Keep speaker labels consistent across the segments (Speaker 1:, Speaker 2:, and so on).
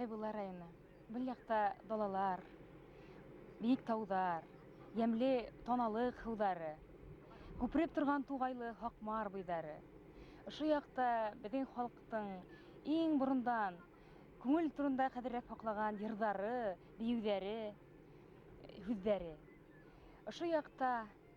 Speaker 1: Хәйбулла районы. Был яҡта далалар, бейек тауҙар, йәмле таналыҡ һыуҙары, күпереп торған туғайлы Һаҡмар буйҙары. Ошо яҡта беҙҙең халыҡтың иң борондан күңел турында ҡәҙерләп һаҡлаған йырҙары, бейеүҙәре, һүҙҙәре. Ошо яҡта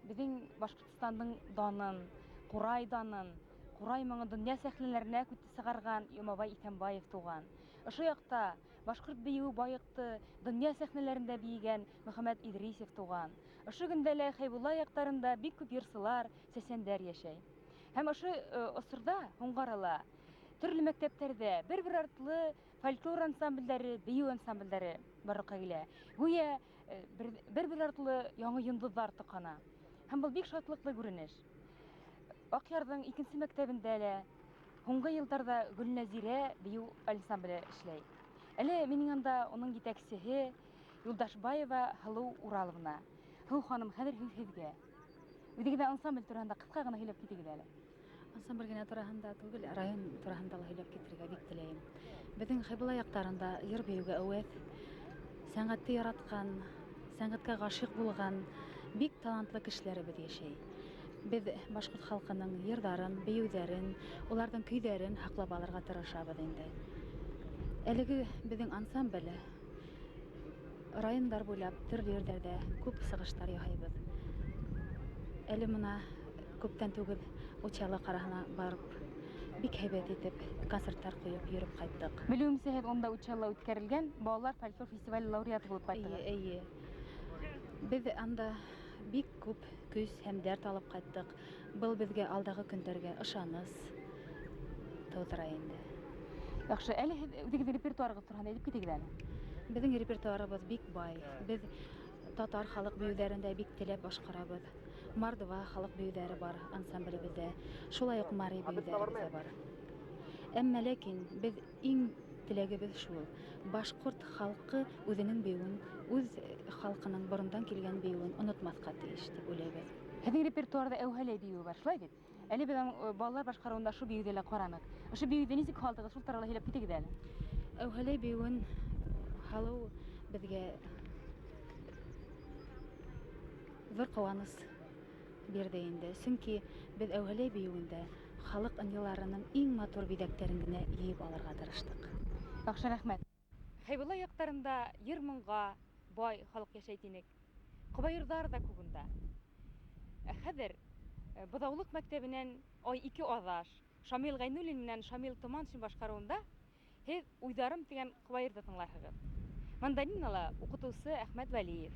Speaker 1: беҙҙең Башҡортостандың данын, ҡурай данын, ҡурай моңо донъя сәхнәләренә сығарған Йомабай Иҫәнбаев туған. Ошо яҡта башҡорт бейеүе байыҡты донъя сәхнәләрендә бейегән Мөхәммәт Идрисев туған. Ошо көндә лә Хәйбулла яҡтарында бик күп йырсылар, сәсәндәр йәшәй. Һәм ошо осорҙа һуңғы арала төрлө мәктәптәрҙә бер-бер артлы фольклор ансамблдәре, бейеү ансамблдәре барлыҡҡа килә. Гүйә бер-бер артлы яңы йондоҙҙар тоҡана. Һәм был бик шатлыҡлы күренеш. Аҡъярҙың икенсе мәктәбендә лә һуңғы йылдарҙа Гөлнәзирә бейеү ансамбле эшләй. Әле минең янда уның етәксеһе Юлдашбаева Һылыу Ураловна. Һылыу ханым, хәҙер һүҙ һеҙгә. Үҙегеҙҙең ансамбль тураһында ҡыҫҡа ғына һөйләп китегеҙ әле.
Speaker 2: Ансамбль генә тураһында түгел, район тураһында ла һөйләп китергә бик теләйем. Беҙҙең Хәйбулла яҡтарында йыр бейеүгә әүәҫ, сәнғәтте яратҡан, сәнғәткә ғашиҡ булған бик талантлы кешеләребеҙ йәшәй. Беҙ башҡорт халҡының йырҙарын, бейеүҙәрен, уларҙың көйҙәрен һаҡлап алырға тырышабыҙ инде. Әлеге беҙҙең ансамбль райондар буйлап төрлө ерҙәрҙә күп сығыштар яһайбыҙ. Әле мына күптән түгел Учалы ҡалаһына барып, бик һәйбәт итеп концерттар ҡуйып йөрөп ҡайттыҡ.
Speaker 1: Белеүемсә, һеҙ унда Учалыла үткәрелгән балалар фольклор фестивале лауреаты булып ҡайттығыҙ.
Speaker 2: Эйе, эйе. Беҙ анда бик күп көс һәм дәрт алып ҡайттыҡ. Был беҙгә алдағы көндәргә ышаныс тыуҙыра инде.
Speaker 1: Яҡшы, әле һеҙ үҙегеҙҙең репертуарығыҙ тураһында әйтеп китегеҙ әле.
Speaker 2: Беҙҙең репертуарыбыҙ бик бай. Беҙ татар халыҡ бейеүҙәрен дә бик теләп башҡарабыҙ. Мордва халыҡ бейеүҙәре бар ансамблебеҙҙә. Шулай уҡ мари бейеүҙәребеҙ ҙә бар. Әммә ләкин беҙ иң теләгебеҙ шул: башҡорт халҡы үҙенең бейеүен, үҙ халҡының борондан килгән бейеүен онотмаҫҡа тейеш тип уйлайбыҙ.
Speaker 1: Һеҙҙең репертуарҙа әүһәләй бейеүе бар, шулай бит? Әле беҙ балалар башҡарыуында ошо бейеүҙе лә ҡараныҡ. Ошо бейеүҙе нисек һалдығыҙ, шул турала һөйләп китегеҙ әле.
Speaker 2: Әүһәләй бейеүен һалыу беҙгә ҙур ҡыуаныс бирҙе инде. Сөнки беҙ әүһәләй бейеүендә халыҡ ынйыларының иң матур биҙәктәрен генә йыйып алырға тырыштыҡ.
Speaker 1: Яҡшы, рәхмәт. Хәйбулла яҡтарында йыр-моңға бай халыҡ йәшәй тинек. Ҡобайырҙар ҙа күп унда. Ә хәҙер Быҙаулыҡ мәктәбенән ай ике аҙаш Шамил Ғәйнуллин менән Шамил Томаншин башҡарыуында һеҙ Уйҙарым тигән ҡобайырҙы тыңларһығыҙ. Мандолинала уҡытыусы Әхмәт Вәлиев.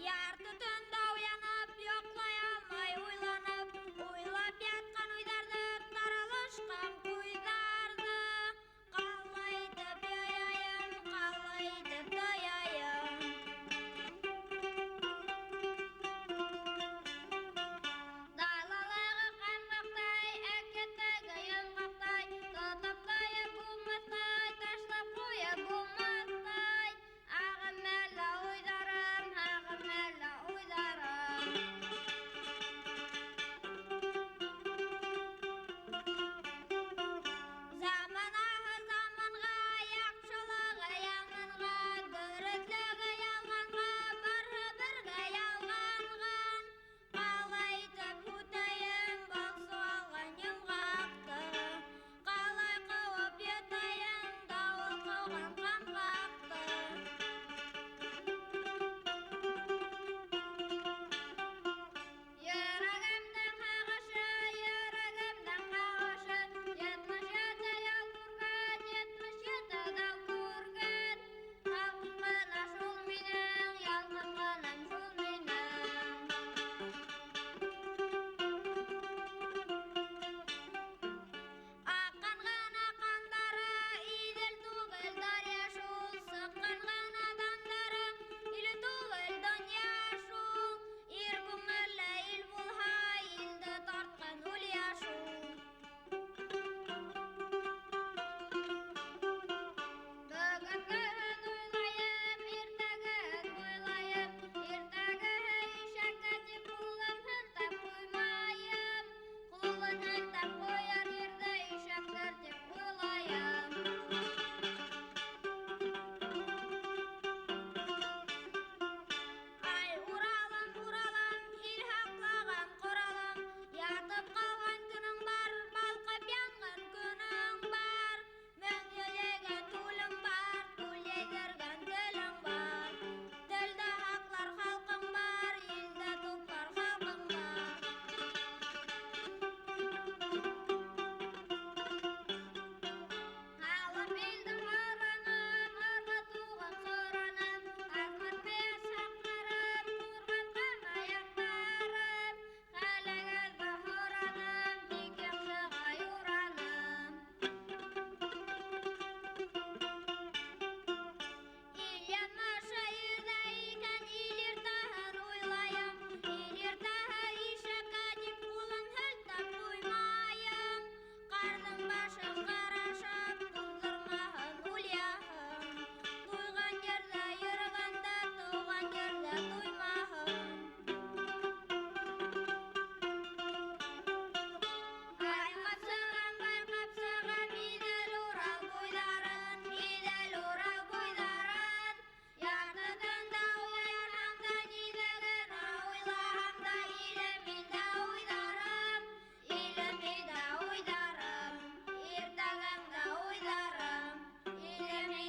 Speaker 3: Ярты төндә уянып, йоҡлай алмай уйланып, уйлап ятҡан уйҙарҙы, таралышҡан ҡуйҙарҙы ҡалай итеп йыяйым, ҡалай итеп тыяйым. Далалағы ҡаймаҡтай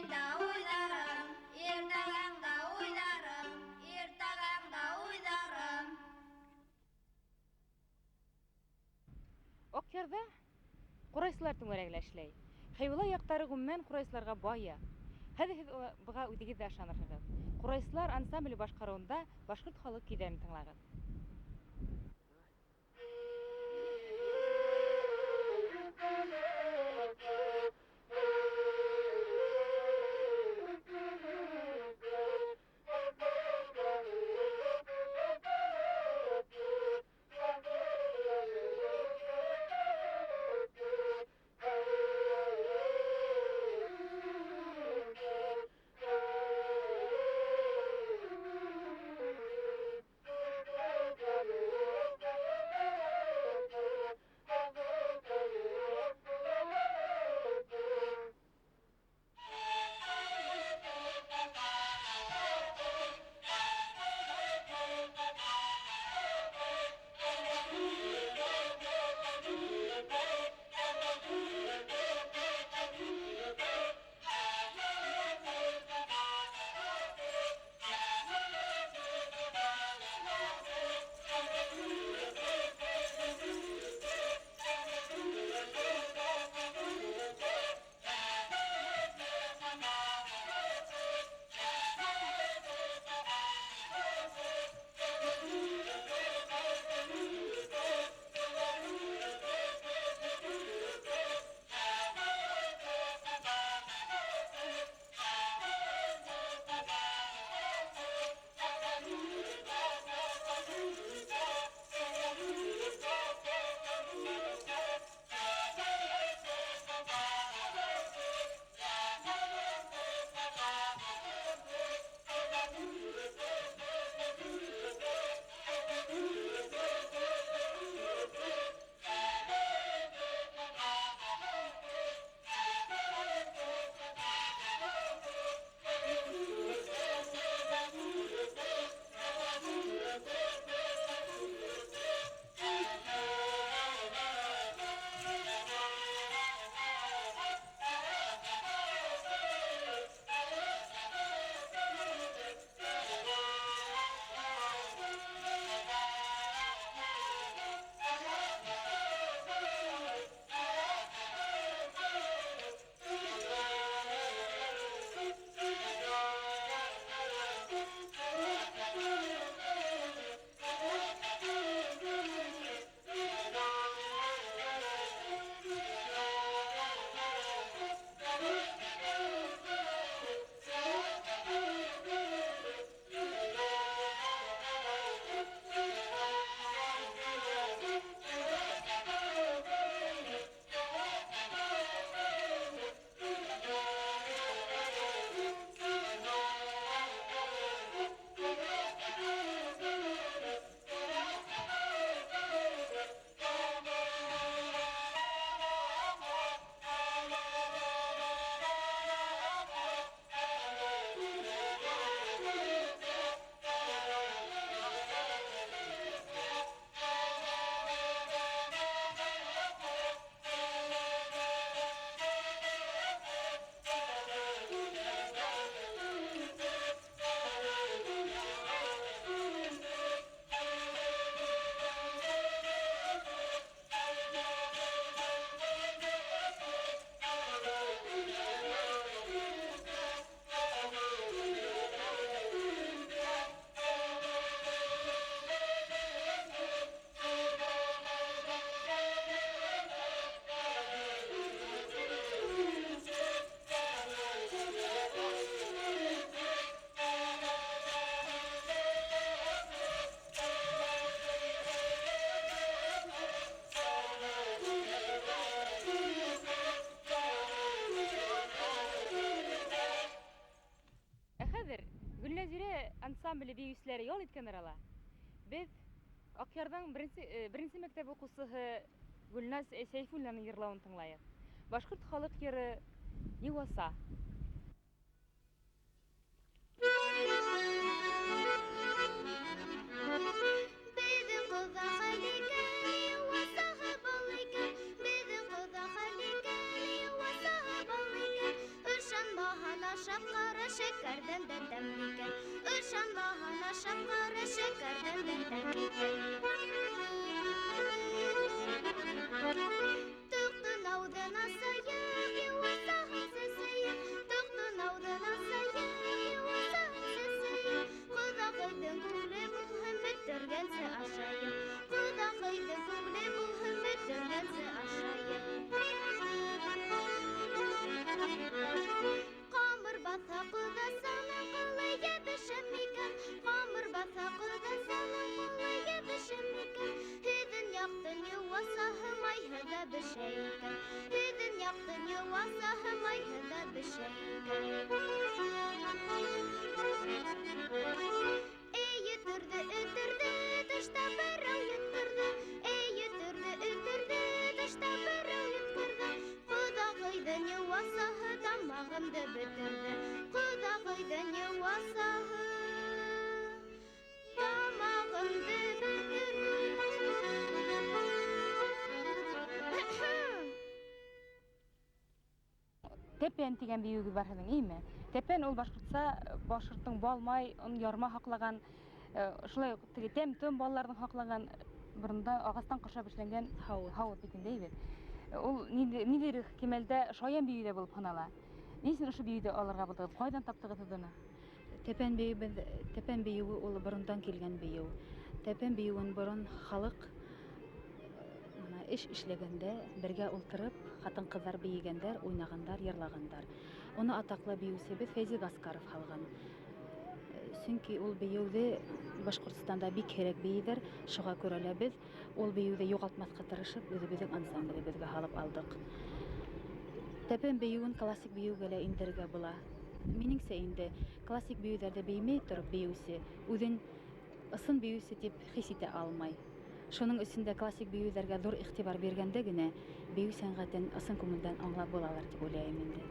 Speaker 3: Миндә уйҙарым, иртәгәңдә уйҙарым, иртәгәңдә уйҙарым.
Speaker 1: Аҡъярҙа ҡурайсылар түңәрәге лә эшләй. Хәйбулла яҡтары ғөмүмән ҡурайсыларға бай яҡ. Хәҙер һеҙ быға үҙегеҙ ҙә ышанырһығыҙ. Ҡурайсылар ансамбле башҡарыуында башҡорт халыҡ көйҙәрен тыңлағыҙ. Ансамбле бейеүселәре ял иткән арала беҙ Аҡъярҙың беренсе мәктәп уҡыусыһы Гөлназ Сәйфуллинаның йырлауын тыңлайыҡ. Башҡорт халыҡ йыры Йыуаса.
Speaker 3: Беҙҙең ҡыҙҙа хәл икән, йыуасаһы был икән. Беҙҙең ҡыҙҙа хәл икән, йыуасаһы был икән. Ышанмаһана ашап ҡара, шәкәрҙән дә тәмле икән. Ышанмаһаң ашап ҡара, шәкәрҙән дә тәмле икән. Тоҡтоң ауыҙын асайыҡ, йыуасаһын сәсәйек. Тоҡтоң ауыҙын асайыҡ, йыуасаһын сәсәйек. Ҡоҙағыйҙың күңеле булһын, бөтөргәнсе ашайыҡ. Ҡоҙағыйҙың күңеле булһын, бөтөргәнсе ашайыҡ. Ҡамыр баҫа ҡоҙасаның ҡулы йәбешә микән? Ҡамыр баҫа ҡоҙасаның ҡулы йәбешә микән? Һеҙҙең яҡтың йыуасаһы майһыҙ ҙа бешә икән. Һеҙҙең яҡтың йыуасаһы майһыҙ ҙа бешә икән. Эй, өтөрҙө, өтөрҙө, тышта берәү йөткөрҙө. Эй, өтөрҙө, өтөрҙө, тышта берәү йөткөрҙө. Ҡоҙағыйҙың йыуасаһы тамағымды бөтөрҙө. Ҡоҙағыйҙың йыуасаһы тамағымды бөтөрҙө.
Speaker 1: Тәпән тигән бейеүегеҙ бар һеҙҙең, эйме? Тәпән ул башҡортса, башҡорттоң бал-май, он ярма һаҡлаған, шулай уҡ теге тәм-том балаларҙың һаҡлаған бұрында ағастан ҡоршап эшләнгән
Speaker 2: Һауыт.
Speaker 1: һауыт бит инде, эйбит. Ул ниндәйҙер кимәлдә шаян бейеү ҙә булып һанала. Ни өсөн ошо бейеүҙе алырға булдығыҙ? Ҡайҙан таптығыҙ һеҙ уны?
Speaker 2: Тәпән бейеү беҙ, тәпән бейеүе ул борондан килгән бейеү. Тәпән бейеүен борон халыҡ мына эш эшләгәндә бергә ултырып, ҡатын-ҡыҙҙар бейегәндәр, уйнағандар, йырлағандар. Уны атаҡлы бейеүсебеҙ Фәйзи Гаскаров һалған. Сөнки ул бейеүҙе Башҡортостанда бик һирәк бейейҙәр, шуға күрә лә беҙ ул бейеүҙе юғалтмаҫҡа тырышып, үҙебеҙҙең ансамблебеҙгә һалып алдыҡ. Тәпән бейеүен классик бейеүгә лә индерергә була. Минеңсә инде классик бейеүҙәрҙе беймәй тороп бейеүсе үҙен ысын бейеүсе тип хис итә алмай. Шуның өсөн дә классик бейеүҙәргә ҙур иғтибар биргәндә генә бейеү сәнғәтен ысын күңелдән аңлап булалар тип уйлайым инде.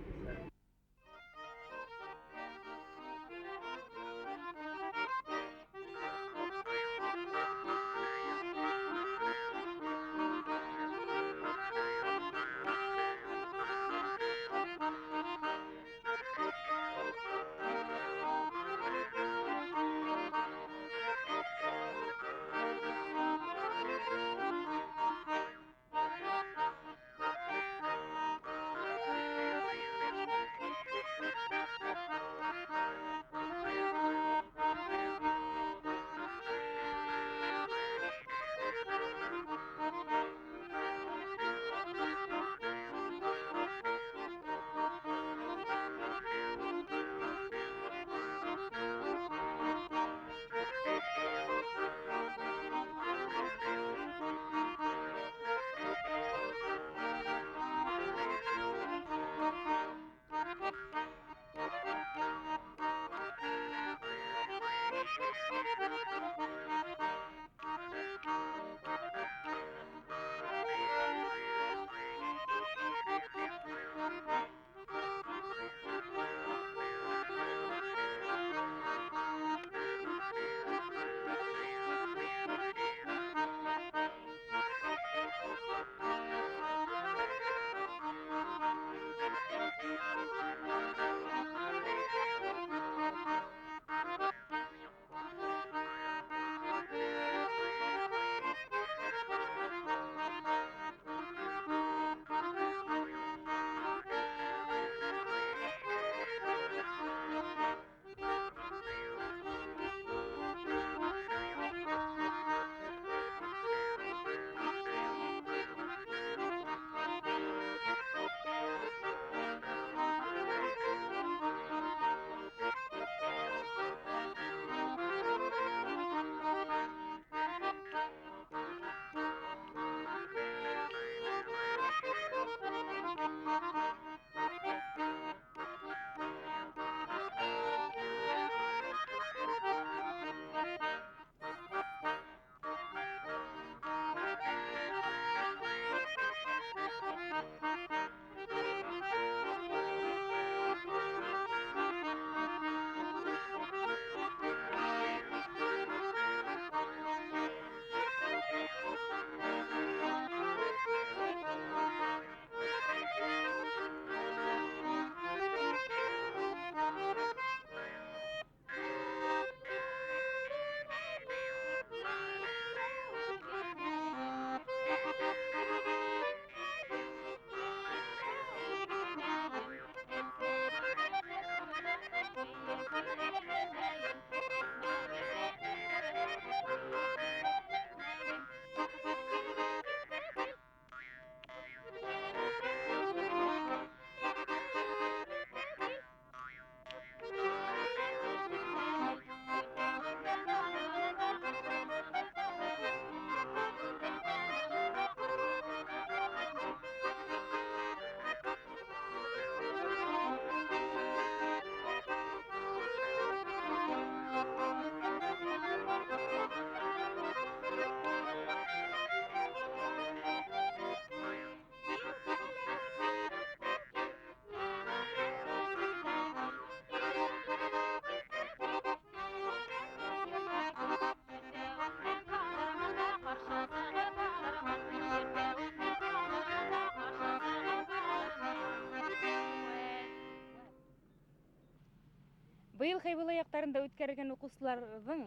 Speaker 1: Быйыл Хәйбулла яҡтарында үткәрелгән уҡыусыларҙың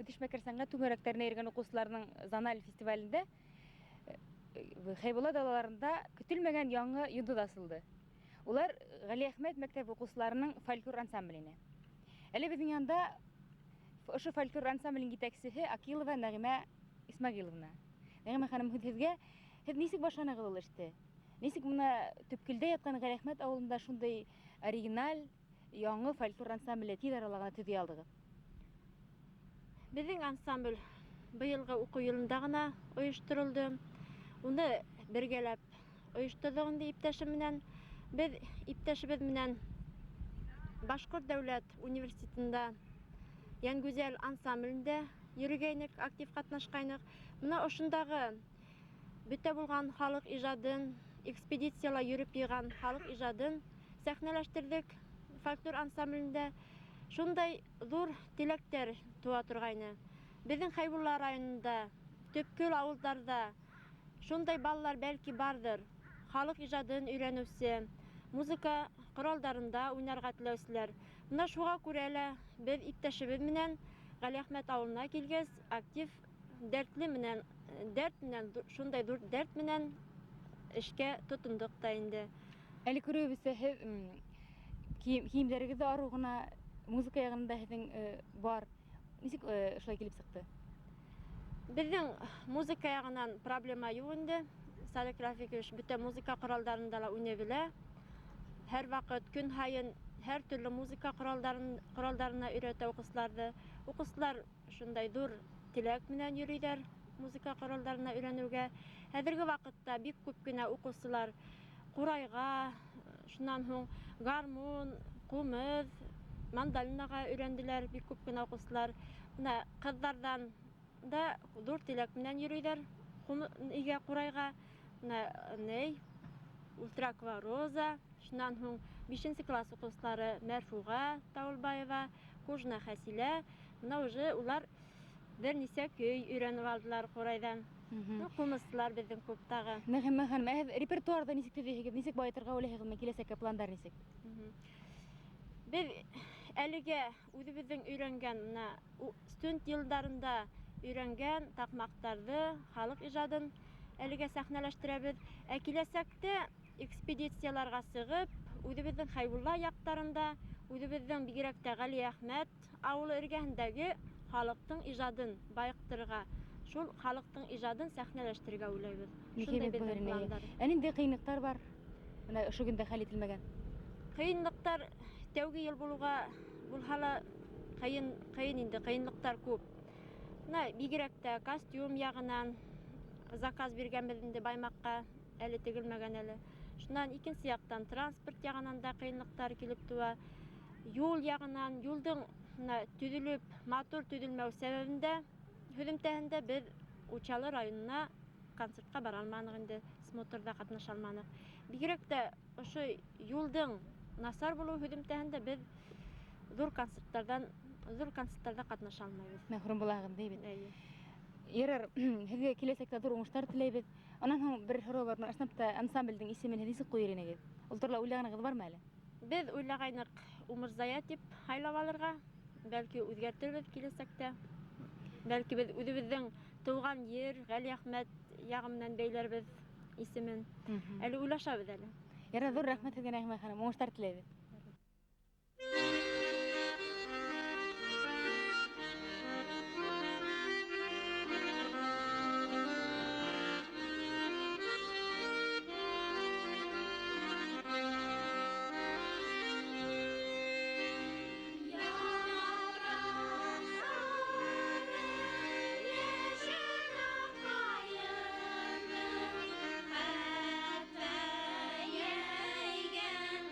Speaker 1: үҙешмәкәр сәнғәт түңәрәктәренә йөрөгән уҡыусыларҙың зональ фестивалендә Хәйбулла далаларында көтөлмәгән яңы йондоҙ асылды. Улар Ғәлиәхмәт мәктәп уҡыусыларының фольклор ансамблене. Әле беҙҙең янда ошо фольклор ансамблен етәксеһе Акилова Нәғимә Исмәғиловна. Нәғимә ханым, һүҙ һеҙгә. Һеҙ нисек башланығыҙ ул эште? Нисек бына төпкөлдә ятҡан Ғәлиәхмәт ауылында шундай оригиналь яңы фольклор ансамбле тиҙ арала ғына төҙөй алдығыҙ?
Speaker 4: Беҙҙең ансамбль быйылғы уҡыу йылында ғына ойошторолдо. Уны бергәләп ойошторҙоҡ инде иптәшем менән. Беҙ иптәшебеҙ менән Башҡорт дәүләт университетында Йәнгүзәл ансамблендә йөрөгәйнек, актив ҡатнашҡайныҡ. Бына ошондағы бөтә булған халыҡ ижадын, экспедицияла йөрөп йыйған халыҡ ижадын сәхнәләштерҙек фольклор ансамблендә. Шундай ҙур теләктәр тыуа торғайны. Беҙҙең Хәйбулла районында, төпкөл ауылдарҙа шундай балалар бәлки барҙыр. Халыҡ ижадын өйрәнеүсе, музыка ҡоралдарында уйнарға теләүселәр. Бына шуға күрә лә беҙ иптәшебеҙ менән Ғәлиәхмәт ауылына килгәс, актив дәртле менән, дәрт менән, шундай ҙур дәрт менән эшкә тотондоҡ та инде.
Speaker 1: Әле күрәбеҙ, һеҙ кейемдәрегеҙ ҙә арыу ғына, музыка яғында һеҙҙең бар. Нисек шулай килеп сыҡты?
Speaker 4: Беҙҙең музыка яғынан проблема юҡ инде. Салих Рафикович бөтә музыка ҡоралдарында ла уйнай белә. Һәр ваҡыт, көн һайын һәр төрлө музыка ҡоралдарына өйрәтә уҡыусыларҙы. Уҡыусылар шундай ҙур теләк менән йөрөйҙәр музыка ҡоралдарына өйрәнеүгә. Хәҙерге ваҡытта бик күп кенә уҡыусылар ҡурайға, шунан һуң гармун, ҡумыҙ, мандолинаға өйрәнделәр бик күп кенә уҡыусылар. Бына ҡыҙҙарҙан да ҙур теләк менән йөрөйҙәр өйгә ҡурайға. Бына ней, Ультракова Роза, шунан һуң 5-нсе класс уҡыусылары Мәрфуға Тауылбаева, Кужна Хәсилә. Бына уже улар бер нисә көй өйрәнеп алдылар ҡурайҙан. Ҡумыҙсылар беҙҙең күп тағы.
Speaker 1: Нәғимә ханым, ә һеҙ репертуарҙы нисек төҙөйһөгөҙ, нисек байытырға уйлайһығыҙ, киләсәккә пландар нисек?
Speaker 4: Беҙ әлегә үҙебеҙҙең өйрәнгән, бына студент йылдарында өйрәнгән таҡмаҡтарҙы, халыҡ ижадын әлегә сәхнәләштерәбеҙ. Ә киләсәктә экспедицияларға сығып, үҙебеҙҙең Хәйбулла яҡтарында, үҙебеҙҙең бигерәк тә Ғәлиәхмәт ауылы эргәһендәге халыҡтың ижадын байыҡтырырға, шул халыҡтың ижадын сәхнәләштерергә уйлайбыҙ. Шундай беҙҙең пландар.
Speaker 1: Ә ниндәй ҡыйынлыҡтар бар? Бына ошо көндә хәл ителмәгән.
Speaker 4: Ҡыйынлыҡтар тәүге йыл булыуға булһа ла ҡыйын инде, ҡыйынлыҡтар күп. Бына бигерәк тә костюм яғынан заказ биргәнбеҙ инде Баймаҡҡа, әле тегелмәгән әле. Шунан икенсе яҡтан транспорт яғынан да ҡыйынлыҡтар килеп тыуа. Юл яғынан, юлдың бына төҙөлөп, матур төҙөлмәү сәбәбендә, һөҙөмтәһендә беҙ Учалы районына концертҡа бара алманыҡ инде, смотрҙа ҡатнаша алманыҡ. Бигерәк тә ошо юлдың насар булыу һөҙөмтәһендә беҙ ҙур концерттарҙа ҡатнаша алмайбыҙ.
Speaker 1: Мәхрүм булаһығыҙ бит.
Speaker 4: Эйе.
Speaker 1: Ярар, һеҙгә киләсәктә ҙур уңыштар теләйбеҙ. Унан һуң бер һорау бар, бына ысынлап та ансамблдең исемен һеҙ нисек ҡуйыр инегеҙ? Ул турала уйлағанығыҙ бармы әле?
Speaker 4: Беҙ уйлағайныҡ Умырзая тип һайлап алырға, бәлки үҙгәртербеҙ киләсәктә. Бәлки беҙ үҙебеҙҙең тыуған ер, Ғәлиәхмәт яғы менән бәйләрбеҙ исемен. Әле уйлашабыҙ әле.
Speaker 1: Ярар, ҙур рәхмәт һеҙгә, Нәғимә ханым, уңыштар теләйбеҙ.
Speaker 3: Yaygan,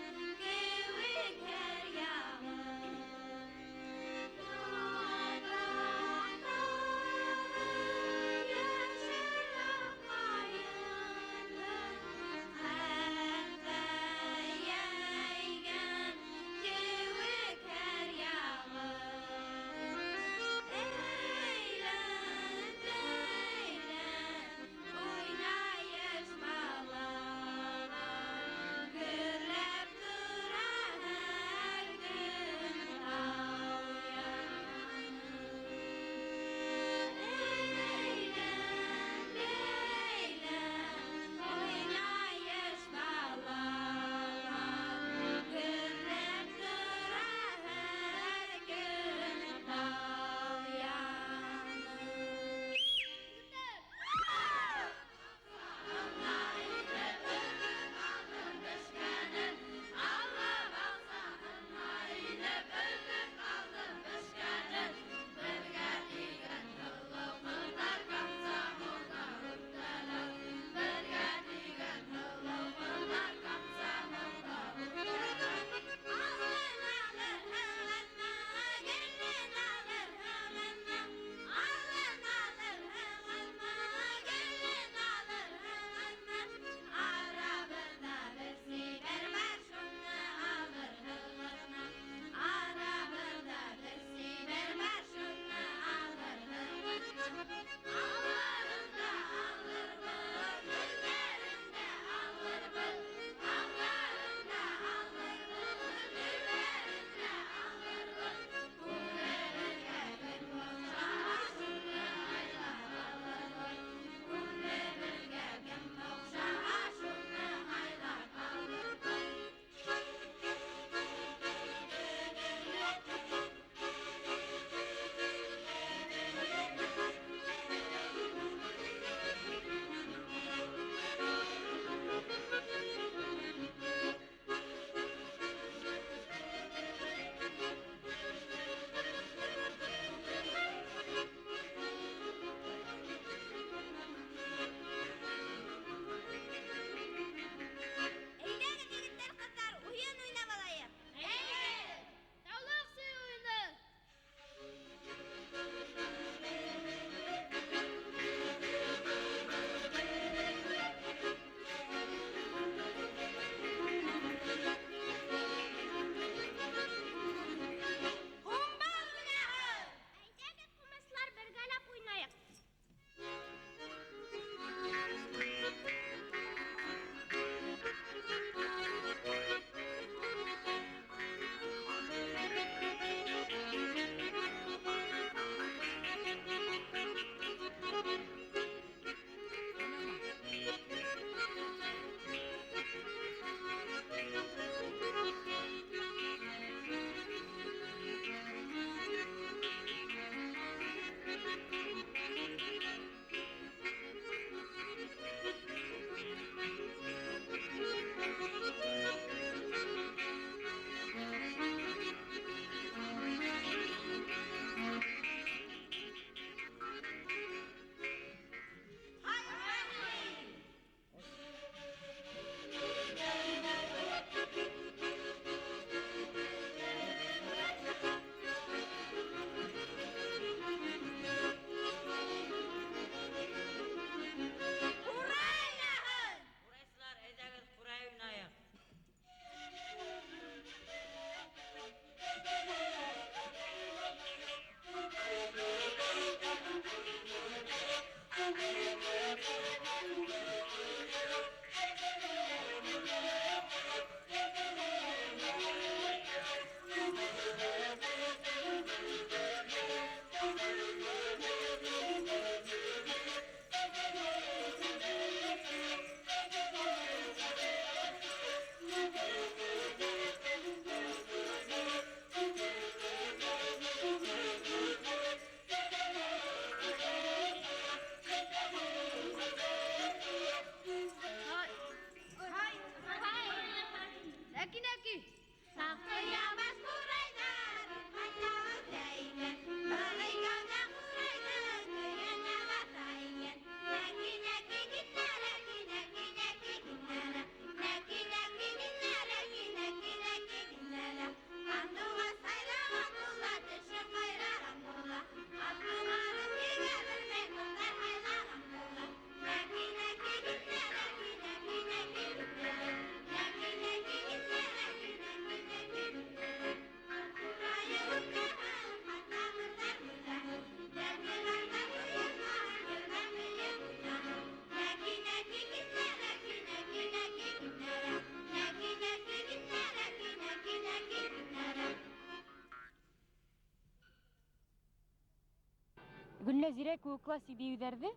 Speaker 1: Гөлнәзирә кеүек классик бейеүҙәрҙе,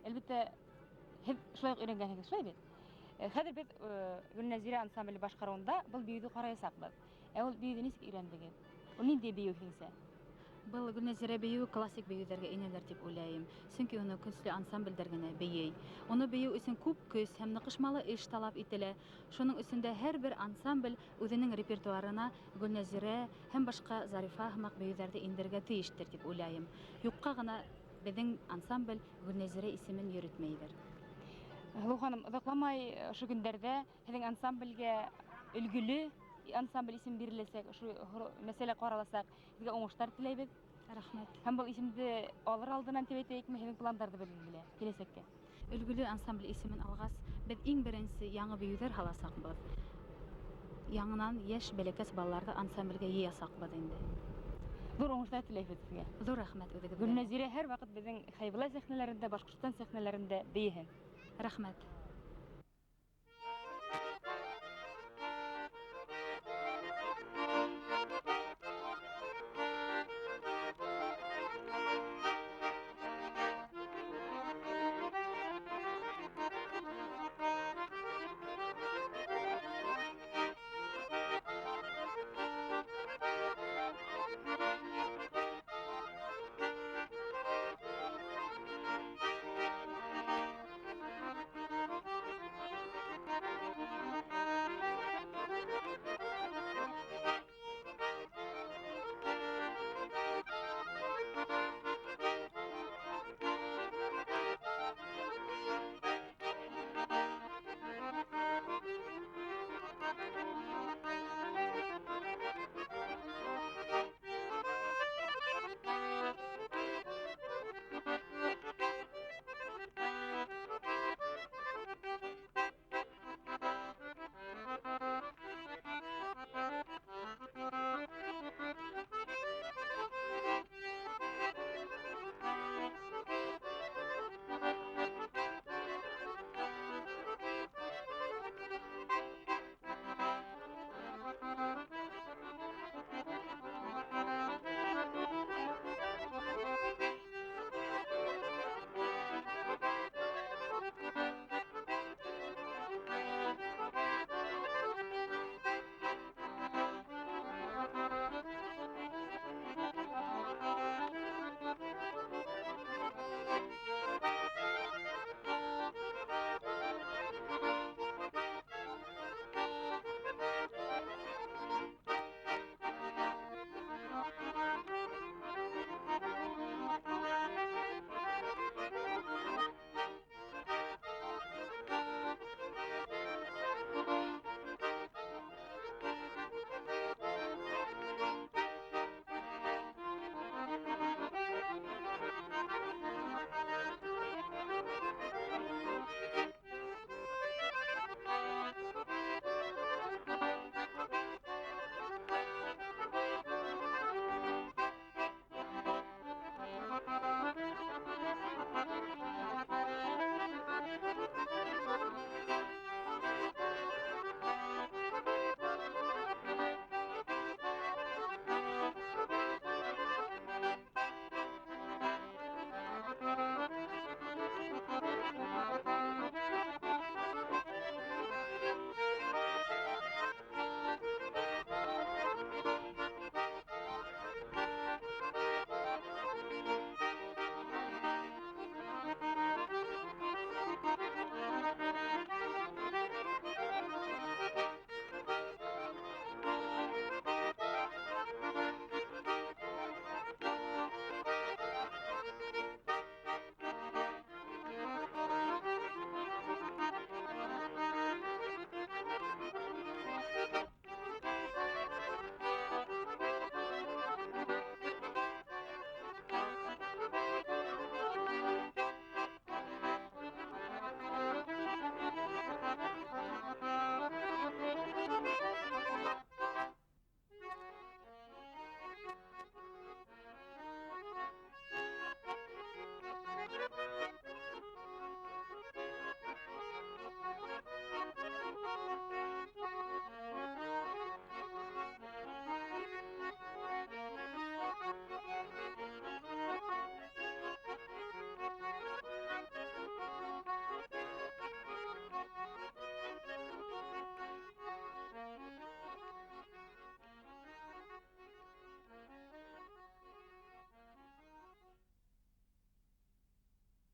Speaker 1: әлбиттә, һеҙ шулай уҡ өйрәнгәнһегеҙ, шулай бит? Хәҙер беҙ Гөлнәзирә ансамбле башҡарыуында был бейеүҙе ҡараясаҡбыҙ. Ә ул бейеүҙе нисек өйрәндегеҙ? Ул ниндәй бейеү һинсә?
Speaker 2: Был Гөлнәзирә бейеүе классик бейеүҙәргә инәлер тип уйлайым. Сөнки уны көслө ансамблдәр генә бейей. Уны бейеү өсөн күп көс һәм ныҡышмалы эш талап ителә. Шуның өсөн дә һәр бер ансамбль үҙенең репертуарына Гөлнәзирә һәм башҡа Зарифа һымаҡ бейеүҙәрҙе индерергә тейештер тип уйлайым. Юҡҡа ғына беҙҙең ансамбль Гөлнәзирә исемен йөрөтмәйҙер.
Speaker 1: Һылыу ханым, оҙаҡламай ошо көндәрҙә һеҙҙең ансамблгә өлгөлө ансамбль исем биреләсәк, ошо мәсьәлә ҡараласаҡ. Һеҙгә уңыштар теләйбеҙ.
Speaker 2: Рәхмәт.
Speaker 1: Һәм был исемде алыр алдынан тип әйтәйекме, һеҙҙең пландарҙы белгем килә киләсәккә.
Speaker 2: Өлгөлө ансамбль исемен алғас, беҙ иң беренсе яңы бейеүҙәр һаласаҡбыҙ. Яңынан йәш бәләкәс балаларҙы ансамблгә йыясаҡбыҙ инде.
Speaker 1: Ҙур уңыштар теләйбеҙ һеҙгә.
Speaker 2: Ҙур рәхмәт үҙегеҙгә.
Speaker 1: Гөлнәзирә һәр ваҡыт беҙҙең Хәйбулла сәхнәләрендә, Башҡортостан сәхнәләрендә бейеһен.
Speaker 2: Рәхмәт.